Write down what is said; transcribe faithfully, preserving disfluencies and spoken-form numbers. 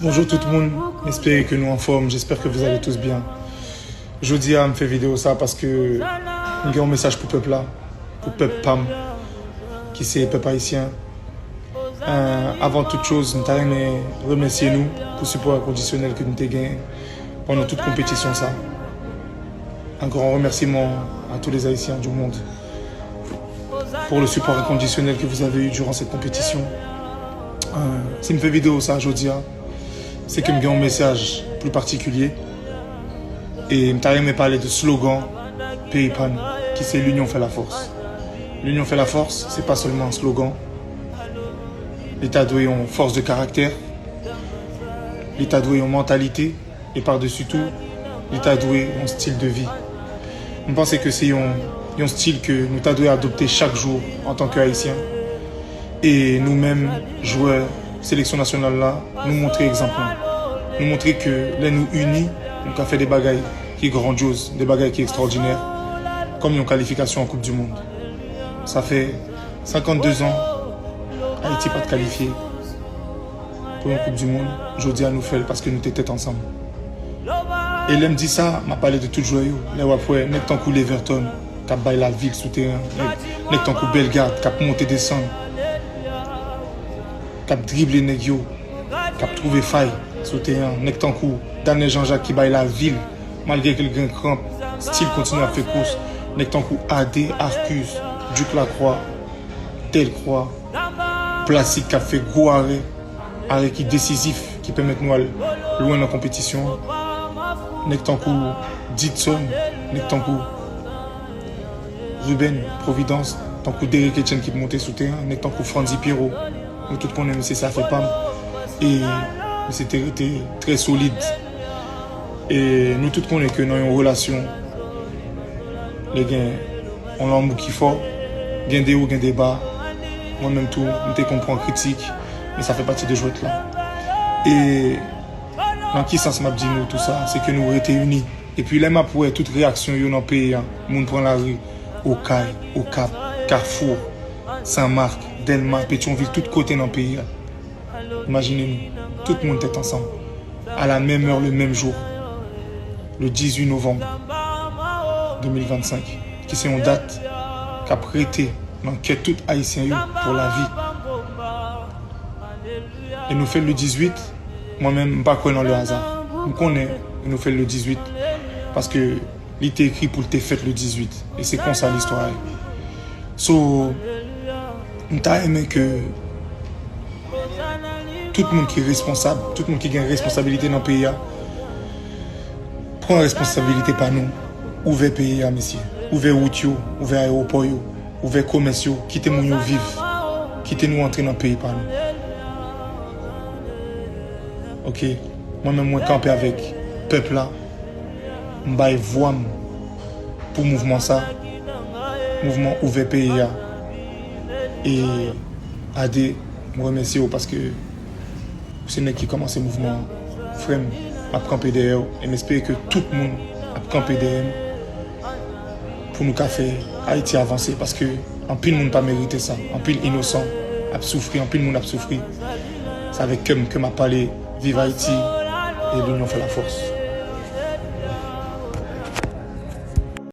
Bonjou tout moun, m espere ke nou anfòm, j'espère que vous allez tous bien. Jodi a, m fè videyo sa paske m gen yon mesaj pou pèp la, pou pèp pa m, ki se pèp ayisyen. Euh, avant toute chose, m ta renmen remèsye nou pou sipò enkondisyonèl ke nou te gen pandan tout konpetisyon sa. Un grand remerciement à tous les Haïtiens du monde pour le support inconditionnel que vous avez eu durant cette compétition. Euh, si m fè videyo sa jodi a, se ke m gen yon mesaj pli patikilye. E m ta renmen pale de slogan peyi pa nou, ki se L'union fait la force. L'union fait la force, se pa sèlman yon slogan. Li ta dwe yon fòs de karaktè. Li ta dwe yon mantalite. E padesi tou, li ta dwe yon stil de vi. M panse ke se yon, yon stil ke nou ta dwe adopte chak jou antanke Ayisyen. E nou menm, jwè seleksyon nasyonal la, nou montre egzanp lan. Nou montre ke lè nou ini, nou ka fè de bagay ki grandyoz, de bagay ki ekstwòdinè, kòm yon kalifikasyon an Koup di Mond. Sa fè senkannde zan, Ayiti pa t kalifye pou yon Koup di Mond. Jodi a, nou fè l paske nou te tèt ansanm. E lè m di sa, m ap pale de tout jwè yo. Lè w ap wè nèg tankou Leverton k ap bay lavil sou teren, nèg, nèg tankou Bellegarde k ap monte desann, k ap drible nèg yo, k ap twouve fay sou teren, nèg tankou Daniel Jean-Jacques ki bay lavil, malgre ke l gen kranp, still kontinye ap fè kous, nèg tankou Adé, Arcus, Duke Lacroix, Delcroix, Placide k ap fè gwo arè, arè ki desizif, ki pèmèt nou al lwen nan konpetisyon an. Nèg tankou Didson, nèg tankou Ruben Providence, tankou Derrick Etienne ki monte sou teren, nèg tankou Frandy Pierrot. Nou tout konnen misye se afè pa m. E misye te rete trè solid. E nou tout konnen ke nan yon relasyon, lè gen yon lanmou ki fò, gen de wo, gen de ba. Mwen menm tou, m te konn pran kritik, men sa fè pati de jwèt la. E nan ki sans m ap di nou tou sa? Se ke nou rete ini. Epi lè m ap wè tout reyaksyon yo nan peyi a, moun pran lari, Okay, Okap, Kafou, Senmak, Dèlma, Petyonvil, tout kote nan peyi a. Imajine nou, tout moun tèt ansanm, à la même heure, le même jour, le dix-huit novembre deux mille vingt-cinq, ki se yon dat k ap rete nan kè tout Ayisyen yo pou lavi. E nou fè l le dizwit, mwen menm, m pa kwè nan le hasard. M konnen nou fè l le dizwit, paske li te ekri pou l te fèt le dizwit. E se konsa listwa ye. So, m ta renmen ke tout moun ki responsab, tout moun ki gen responsabilite nan peyi a, pran responsabilite pa nou. Ouvè peyi a, mesye. Ouvè wout yo, ouvè ayewopò yo, ouvè komès yo, kite moun yo viv. Kite nou antre nan peyi pa nou. Ok? Mwen menm, mwen kanpe avèk pèp la. M bay vwa m pou mouvman sa, mouvman ouvè peyi a. E Adé, m remèsye w paske ou se nèg ki kòmanse mouvman an. Frè m, m ap kanpe dèyè w e m espere ke tout moun ap kanpe dèyè m pou nou ka fè Ayiti avanse, paske anpil moun pa merite sa. Anpil inosan ap soufri, anpil moun ap soufri. Se avèk kè m ke m ap pale. Viv Ayiti e l'union fait la force.